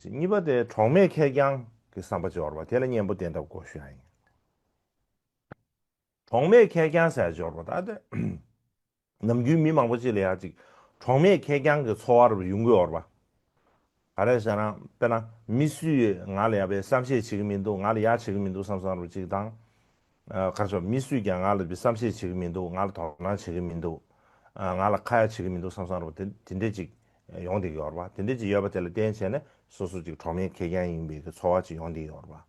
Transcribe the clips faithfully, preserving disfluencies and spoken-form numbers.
གཉིས་པ་དེ་གྲོགས་མེད་ཁེར་རྐྱང་གི་བསམ་པ་སྦྱོར་བ་དེ་ལ་གཉེན་པོ་བསྟེན་ཐབས་སྐོར་ཞུ་ཡ་ཡིན། གྲོགས་མེད་ཁེར་རྐྱང་ཟེར་སྦྱོར་བ་ད་དེ་ནམ་རྒྱུན་མི་མང་པོ་ཅིག་ལ་ཡ་ཅིག་གྲོགས་མེད་ཁེར་རྐྱང་གི་ཚོར་བ་རུ་ཡོང་གི་ཡོད་རེད་པ། ག་རེ་ཟེར་ན་དཔེར་ན་མི་སུས་ང་ལ་ཡ་བའི་བསམ་ཤེས་བྱེད་ཀྱི་མི་འདུག་ང་ལ་ཡ་བྱེད་ཀྱི་མི་འདུག་བསམ་བསམ་རུ་ཅིག་དང་། ཨ་ག་རེ་ཟེར་མི་སུས་ཀྱང་ང་ལ་བསམ་ཤེས་བྱེད་ཀྱི་མི་འདུག་ང་ལ་དོ་སྣང་བྱེད་ཀྱི་མི་འདུག་ཨ་ང་ལ་ཁ་ཡ་བྱེད་ཀྱི་མི་འདུག་བསམ་བསམ་རུ་དེ་དེ་འདྲས་ཅིག་ཡོང་བསྡད་ཀྱི་ཡོད་རེད་པ། དེ་འདྲས་ཅིག་ཡོད་པ་དེ་ལ་བརྟེན་བྱས་ནས་སོ་སོ་ཅིག་གྲོགས་མེད་ཁེར་རྐྱང་ཡིན་པའི་གི་ཚོར་བ་ཅིག་ཡོང་བསྡད་ཀྱི་ཡོད་རེད་པ།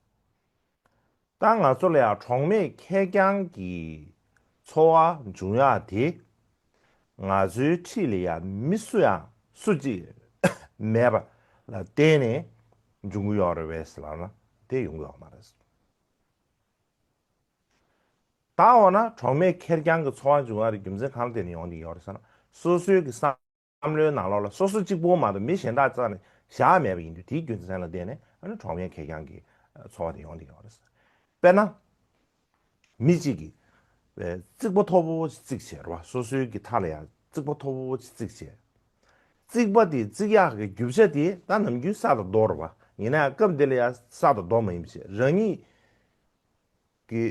ད་ང་ཚོ་ལ་ཡང་གྲོགས་མེད་ཁེར་རྐྱང་གི་ཚོར་བ་འབྱུང་ཡག་དེ་ང་ཚོའི་འཁྲིས་ལ་ཡང་མི་སུ་ཡང་སུ་གཅིག་མེད་པ་ལ་བརྟེན་ནས་འབྱུང་གི་ཡོད་རེད་པས་ལབ་ན་དེ་ཡོང་གི་ཡོད་མ་རེད། ད་འོ་ན་གྲོགས་མེད་ཁེར་རྐྱང་གི་ཚོར་བ་འབྱུང་ཡག་རེད་རྒྱུ་མཚན་གང་ལ་བརྟེན་ནས་ཡོང་གི་ཡོད་རེད་ཟེར་ན་སོ་སོའི་གི་བསམ་བསམ་བློའི་ནང་ལོགས་ལ་སོ་སོ་གཅིག་པོ་མ་གཏོགས་མི་གཞན་དག་རྩ་ནས་བཞག་མེད་པ་ཡིན་དུས་དེའི་རྒྱུ་མཚན་ལ་བརྟེན་ནས་ཨ་ནི་གྲོགས་མེད་ཁེར་རྐྱང་གི་ཚོར་བ་དེ་ཡོང་བསྡད་ཡོད་རེད། དཔེར་ན། མི་གཅིག་གིས་རྩིག་པ་མཐོ་པོ་ཅིག་བརྩིགས་བྱས་རེད་བ། སོ་སོའི་གི་མཐའ་ལ་ཡང་རྩིག་པ་མཐོ་པོ་ཅིག་བརྩིགས་བྱས། རྩིག་པ་དེ་བརྩིག་ཡག་གི་རྒྱུ་ཆ་དེ་ད་ནམ་རྒྱུན་ས་དང་རྡོ་རེད་བ། ཡིན་ན་ཡང་སྐབས་འདི་ལ་ཡང་ས་དང་རྡོ་མ་ཡིན་པ་བྱས་རང་ཉིད་ཀྱི་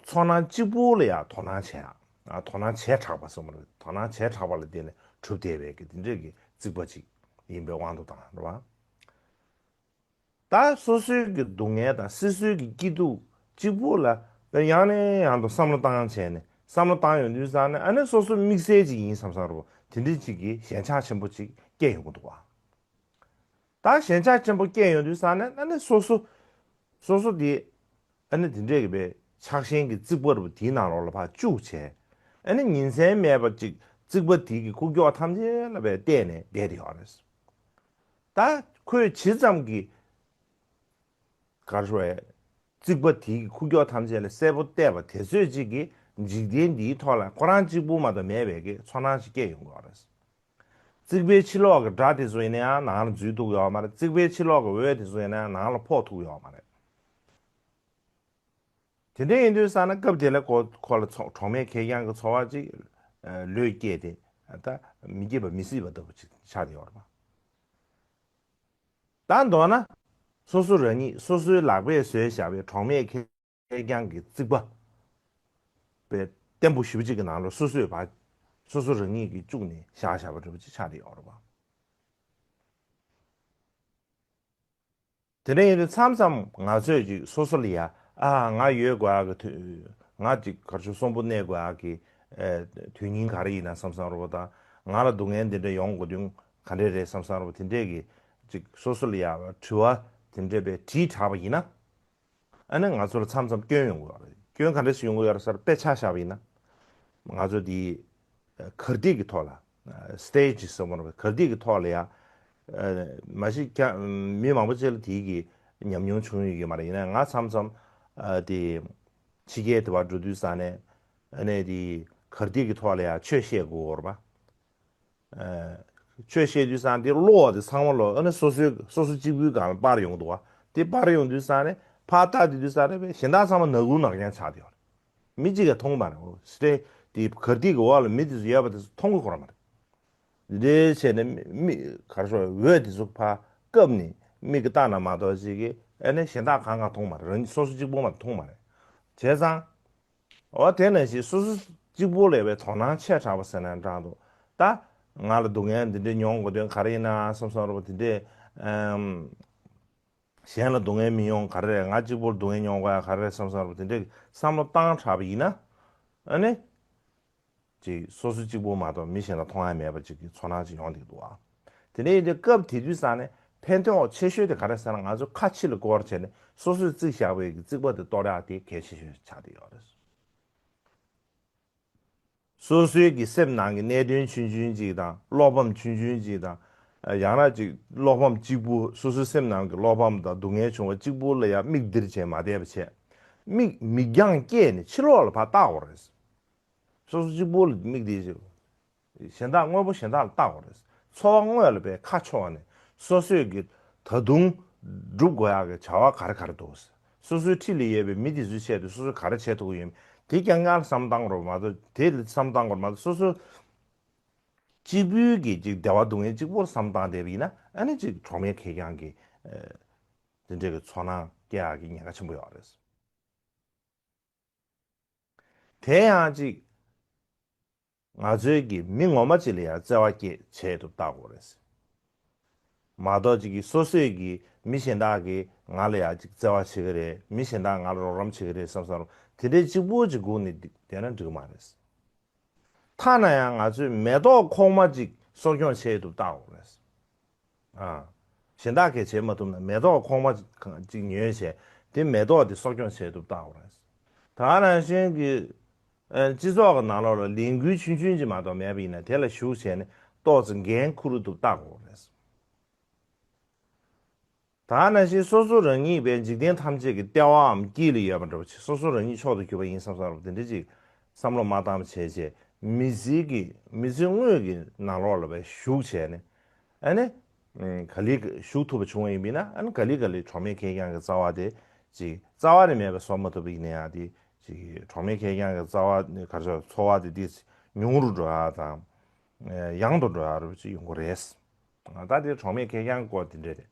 ཚོར་སྣང་གཅིག་པུ་ལ་ཡང་དོ་སྣང་བྱེད་ཡག་ཨ་དོ་སྣང་བྱས་དྲགས་པ་སོང་བ་རེད། དོ་སྣང་བྱས་དྲགས་པ་ལ་བརྟེན་ནས་གྲུབ་བསྡད་པའི་གི་དེ་འདྲས་ཀྱི་རྩིག་པ་ཅིག་ཡིན་པའི་དབང་དུ་བཏང་རེད་བ། ད་སོ་སོའི་གི་སྡུག་བསྔལ་དང་སོ་སོའི་གི་སྐྱིད་སྡུག་གཅིག་པུ་ལ་ཡང་ནས་ཡང་དུ་བསམ་བློ་བཏང་བྱས་ནས་བསམ་བློ་བཏང་ཡོང་དུས་ཙང་ནས་ཨ་ནི་སོ་སོ་དམིགས་བསལ་ཅིག་ཡིན་བསམ་བསམ་རུ་དེ་འདྲས་ཅིག་གི་ཞེན་ཆགས་ཆེན་པོ་ཅིག་སྐྱེ་ཡོང་གི་འདུག་བ། ད་ཞེན་ཆགས་ཆེན་པོ་སྐྱེ་ཡོང་དུས་ཙང་ནས་ཨ་ནི་སོ་སོ་སོ་སོ་དེ་ཨ་ནི་དེ་འདྲས་གི་བའི་ཆགས་ཞེན་གི་རྩིག་པ་རུ་དེའི་ནང་ལོགས་ལ་ཕར་བཅུག་བྱས་ཨ་ནི་ཉིན་མཚན་མེད་པ་ཅིག་རྩིག་པ་དེ་གི་ཁུག་ཀྱོག་ཐམས་ཅད་ལ་བའི་བལྟས་ནས་བསྡད་དེ་ཡོད་རེད། ད་ཁོས་ཇི་ཙམ་གྱིས་གར་ཤོར་བའི་རྩིག་པ་དེའི་ཁུག་ཀྱོག་ཐམས་ཅད་ལ་གསལ་པོ་བལྟས་པ་དེ་ཚོད་ཅིག་གིས་འཇིག་རྟེན་འདིའི་ཐོག་ལ་ཁོ་རང་གཅིག་པུ་མ་གཏོགས་མེད་པའི་གི་ཚོར་སྣང་ཞིག་སྐྱེ་ཡོང་གི་ཡོད་རེད། རྩིག་པའི་ཕྱི་ལོགས་ཀྱི་སྒྲ་དེ་ཚོ་ཡིན་ན་ཡང་ནང་ལ་འཛུལ་ཐུབ་ཀྱི་ཡོད་མ་རེད། རྩིག་པའི་ཕྱི་ལོགས་ཀྱི་འོད་དེ་ཚོ་ཡིན་ན་ཡང་ནང་ལ་ཕོག་ཐུབ་ཀྱི་ཡོད་མ་རེད། དེ་འདྲ་ཡིན་དུས་ཙང་ན་སྐབས་དེ་ལ་ཁོ་ཁོ་ལ་ཚོ་གྲོགས་མེད་ཁེར་རྐྱང་གི་ཚོར་བ་ཅིག་ཨ་ལོས་སྐྱེས་ཏེ་ད་མི་སྐྱིད་པ་མི་སྲིད་པ་ལྟ་བུ་ཅིག་ཆགས་ཏེ་ཡོད་རེད་པ། ད་མདོར་ན་སོ་སོ་རང་ཉིད་སོ་སོའི་ལག་པས་བཟོས་བཞག་པའི་གྲོགས་མེད་ཁེར་རྐྱང་གི་རྩིག་པ་པའི་བརྟན་པོ་ཞེ་པོ་ཅིག་གི་ནང་ལ་སོ་སོས་ཕར་སོ་སོ་རང་ཉིད་ཀྱིས་བཅུག་ནས་བཞག་བཞག་པ་འདྲ་པོ་ཅིག་ཆགས་ཏེ་ཡོད་རེད་པ། དེ་འདྲ་ཡིན་དུས་མཚམས་མཚམས་ང་ཚོས་ཅིག་སོ་སོ་ལ་ཡ་ཨ་ང་ཡོད་དགོས་ཡག་གི་དུས་ང་ཅིག་གར་ཆུ་གསོན་པོ་གནས་དགོས་ཡག་གི་ཨེ་དོན་སྙིང་ག་རེ་ཡིན་ན་བསམ་བསམ་རེད་པ། དང་ང་ལ་སྡུག་བསྔལ་འདི་འདྲ་ཡོང་དགོས་དོན་ག་འདྲས་རེད་བསམ་བསམ་རེད་པ། དེ་འདྲས་ཀྱི་ཅིག་སོ་སོ་ལ་ཡ་དྲི་བ་དེ་འདྲས་པའི་དྲིས་དྲགས་པ་ཡིན་ན། ཨ་ནི་ང་ཚོ་ལ་མཚམས་མཚམས་སྐྱོན་ཡོང་གི་ཡོད་རེད། སྐྱོན་ག་འདྲ་ཞིག་ཡོང་གི་ཡོད་རེད་ཟེར་དཔེ་ཆ་བཞག་པ་ཡིན་ན། ང་ཚོ་འདི་གར་སྟེགས་ཀྱི་ཐོག་ལ་སི་ཊེ་ཇི་ཟེར་བ་རེད། གར་སྟེགས་ཀྱི་ཐོག་ལ་ཡ་མ་གཞི་ཀྱང་མི་མང་པོ་ཅིག་ལ་དེའི་གི་ཉམས་མྱོང་བྱུང་ཡོད་ཀྱི་མ་རེད། ཡིན་ན་ང་མཚམས་མཚམས་དེ་ཕྱི་རྒྱལ་དེ་བར་འགྲོ་དུས་ཙང་ནས་ཨ་ནི་དེ་གར་སྟེགས་ཀྱི་ཐོག་ལ་ཡ་ཆོས་བཤད་དགོས་རེད་པ། ཆོས་བཤད་དུས་ཙང་དེ་གློ་བ་དེ་ཚང་མ་ལོ་ཨ་ནི་སོ་སོའི་སོ་སོ་གཅིག་པུའི་སྒང་ལ་སྤར་ཡོང་གི་འདུག་བ། དེ་སྤར་ཡོང་དུས་ཙང་ནས་ཕར་ལྟ་དུས་དུས་ཙང་ནས་གཞན་དག་ཚང་མ་ནག་ཁུང་ནག་རྐྱང་ཆགས་བསྡད་ཡོད་རེད། མི་གཅིག་ཀྱང་མཐོང་གི་མ་རེད། འོ་སི་ཊེ་དེ་གར་སྟེགས་ཀྱི་འོག་ལ་མི་དེ་ཚོ་ཡོད་པ་དེ་ཚོ་མཐོང་གི་ཁོ་རང་མ་རེད། འདི་འདྲའི་བྱས་ནས་མི་མི་ག་རེ་ཟེར་འོད་དེ་ཚོ་ཕར་བཀབ་ནས་མིག་གིས་བལྟས་ན་མ་གཏོགས་ཅིག་གིས་ཨ་ནི་གཞན་དག་གང་གང་མཐོང་མ་རེད། རང་སོ་སོ་གཅིག་པོ་མ་གཏོགས་མཐོང་མ་རེད། བྱས་ཙང་། འོ་དེ་ནང་བཞིན་སོ་སོ་གཅིག་པོ་ལ་བའི་དོ་སྣང་ཆེ་དྲགས་པ་ཟེར་ན་འདྲ་འདུག་ད་ང་ལ་སྡུག་བསྔལ་འདི་འདྲའི་མྱོང་དགོས་དོན་ག་རེ་ཡིན་ན་བསམ་བསམ་རེད་པ། དེ་འདྲའི་ཨམ་གཞན་ལ་སྡུག་བསྔལ་མི་མྱོང་ག་རེ་རེད། ང་གཅིག་པོར་སྡུག་བསྔལ་མྱོང་དགོས་ཡག་ག་རེ་རེད་བསམ་བསམ་རེད་པ། དེ་འདྲའི་བསམ་བློ་བཏང་དྲགས་པ་ཡིན་ན་ཨ་ནི་ཅིག་སོ་སོ་གཅིག་པོ་མ་གཏོགས་མི་གཞན་ལ་མཐོང་ཡག་མེད་པ་ཅིག་གི་ཚོར་སྣང་ཅིག་ཡོང་བསྡད་འདུག་ཨ། དེ་ནས་ཡིན་དུས་སྐབས་དེ་དུས་ཙང་ནས་ཕན་ཐོགས་ཆེ་ཤོས་དེ་ག་རེ་ཟེར་ན། ང་ཚོ་ཁ་ཕྱི་ལ་བསྐོར་བྱས་ནས་སོ་སོས་བརྩིགས་བཞག་པའི་གི་རྩིག་པ་དེ་གཏོར་ཡག་དེ་གལ་ཆེ་ཤོས་ཆགས་བསྡད་ཡོད་རེད། སོ་སོའི་གི་སེམས་ནང་གི་གནད་དོན་ཆུང་ཆུང་ཅིག་དང་བློ་ཕམ་ཆུང་ཆུང་ཅིག་དང་། ཡང་ན་ཅིག་བློ་ཕམ་གཅིག་པུ་སོ་སོའི་སེམས་ནང་གི་བློ་ཕམ་དང་སྡུག་བསྔལ་བྱུང་བ་གཅིག་པུ་ལ་ཡང་མིག་སྟེར་བྱས་མ་བསྡད་པ་བྱས། མིག་མིག་རྒྱང་བསྐྱེད་ནས་ཕྱི་ལོགས་ལ་ཕར་བལྟ་དགོས་རེད། སོ་སོ་གཅིག་པོ་ལ་མིག་དེ་གཞན་དག་དངོས་པོ་གཞན་དག་ལ་བལྟ་དགོས་རེད། འཚོ་བ་དངོས་ལ་བས་ཁ་ཕྱོགས་ནས་སོ་སོས་ཀྱི་ད་དུང་སྒྲུབ་དགོས་ཡག་གི་བྱ་བ་ག་རེ་ག་རེ་འདུག་སོ་སོའི་འཁྲིས་ལ་ཡོད་པའི་མི་དེ་ཚོའི་ཆེད་དུ་སོ་སོས་ག་རེ་བྱེད་ཐུབ་ཀྱི་ཡོད་མེད་དེ་རྐྱང་རྐྱང་ལ་བསམ་བཏང་དགོས་རེད་མ་གཏོགས། དེ་ལ་བསམ་བཏང་དགོས་རེད་མ་གཏོགས། སོ་སོ་གཅིག་པུའི་གི་ཅིག་བདེ་བ་སྡུག་བསྔལ་གཅིག་པོར་བསམ་བཏང་བསྡད་པ་ཡིན་ན་ཨ་ནི་ཅིག་གྲོགས་མེད་ཁེར་རྐྱང་གི་ དེ་འདྲའི་གི་ཚོར་སྣང་སྐྱེ་ཡག་གི་ཉེན་ཁ་ཆེན་པོ་ཡོད་རེད། དེ་ཡང་ཅིག་ང་ཚོའི་གི་མི་ངོ་མ་ཅིག་ལ་ཡང་བརྩེ་བ་སྐྱེ་བྱས་འདུག་བལྟ་དགོས་རེད། མ་གཏོགས་ཅིག་གི་སོ་སོས་གི་མི་གཞན་དག་གི་ང་ལ་ཡང་ཅིག་བརྩེ་བ་བྱེད་ཀྱི་རེད། མི་གཞན་དག་ང་ལ་རོགས་རམ་བྱེད་ཀྱི་རེད་བསམ་བསམ་རུང་དེ་འདྲའི་གཅིག་པུ་ཅིག་སྒུག་ནས་བསྡད་ན་འགྲིག་གི་མ་རེད། ཐ་ན་ཡང་ང་ཚོས་མེ་ཏོག་ཁོག་མ་ཅིག་གསོ་སྐྱོང་བྱས་འདུག་བལྟ་དགོས་རེད། ཨ། གཞན་དག་གིས་བྱེད་མ་ཐུབ་ན་མེ་ཏོག་ཁོག་མ་ཅིག་ཉོས་བྱས་དེ་མེ་ཏོག་དེ་གསོ་སྐྱོང་བྱས་འདུག་བལྟ་དགོས་རེད། ད་ག་ནང་བཞིན་གྱི་ཨ་སྤྱི་ཚོགས་ཀྱི་ནང་ལོགས་ལ་ལས་འགུལ་ཆུང་ཆུང་ཅིག་མ་གཏོགས་མེད་པ་ཡིན་ན་དེ་ལ་ཞུགས་བྱས་ནས་ཏོག་ཙམ་འགན་འཁུར་འདུག་བལྟ་དགོས་རེད། ད་ག་ནང་བཞིན་སོ་སོ་རང་ཉིད་པའི་འཇིག་རྟེན་ཐམས་ཅད་ཀྱི་ལྟེ་བའམ་དཀྱིལ་ལ་ཡོད་པ་འདྲ་བོ་ཅིག་སོ་སོ་རང་ཉིད་མཆོག་ཏུ་གྱུར་པ་ཡིན་བསམ་བསམ་རུང་དེ་འདྲ་ཅིག་བསམ་བློ་མ་བཏང་བ་བྱས་བྱས་མི་ཚེ་གི་མི་ཚེ་དངོས་ཀྱི་ནང་ལོགས་ལ་བའི་ཞུགས་བྱས་ནས་ཨ་ནི་ག་ལེར་ཞུགས་ཐུབ་པ་བྱུང་བ་ཡིན་པས་ན་ཨ་ནི་ག་ལེར་ག་ལེར་གྲོགས་མེད་ཁེར་རྐྱང་གི་རྩ་བ་དེ་ཅིག་རྩ་བ་ནས་མེད་པ་བཟོ་མ་ཐུབ་པ་ཡིན་ན་ཡང་དེ་ཅིག་གྲོགས་མེད་ཁེར་རྐྱང་གི་རྩ་བ་ནི་ག་རེ་ཟེར་ཚོར་བ་དེ་དེ་ཉུང་རུ་འགྲོ་ཡག་དང་ཡང་དུ་འགྲོ་ཡག་རུ་ཅིག་ཡོང་གི་རེད། ད་དེ་གྲོགས་མེད་ཁེར་རྐྱང་སྐོར་དེ་འདྲ་རེད།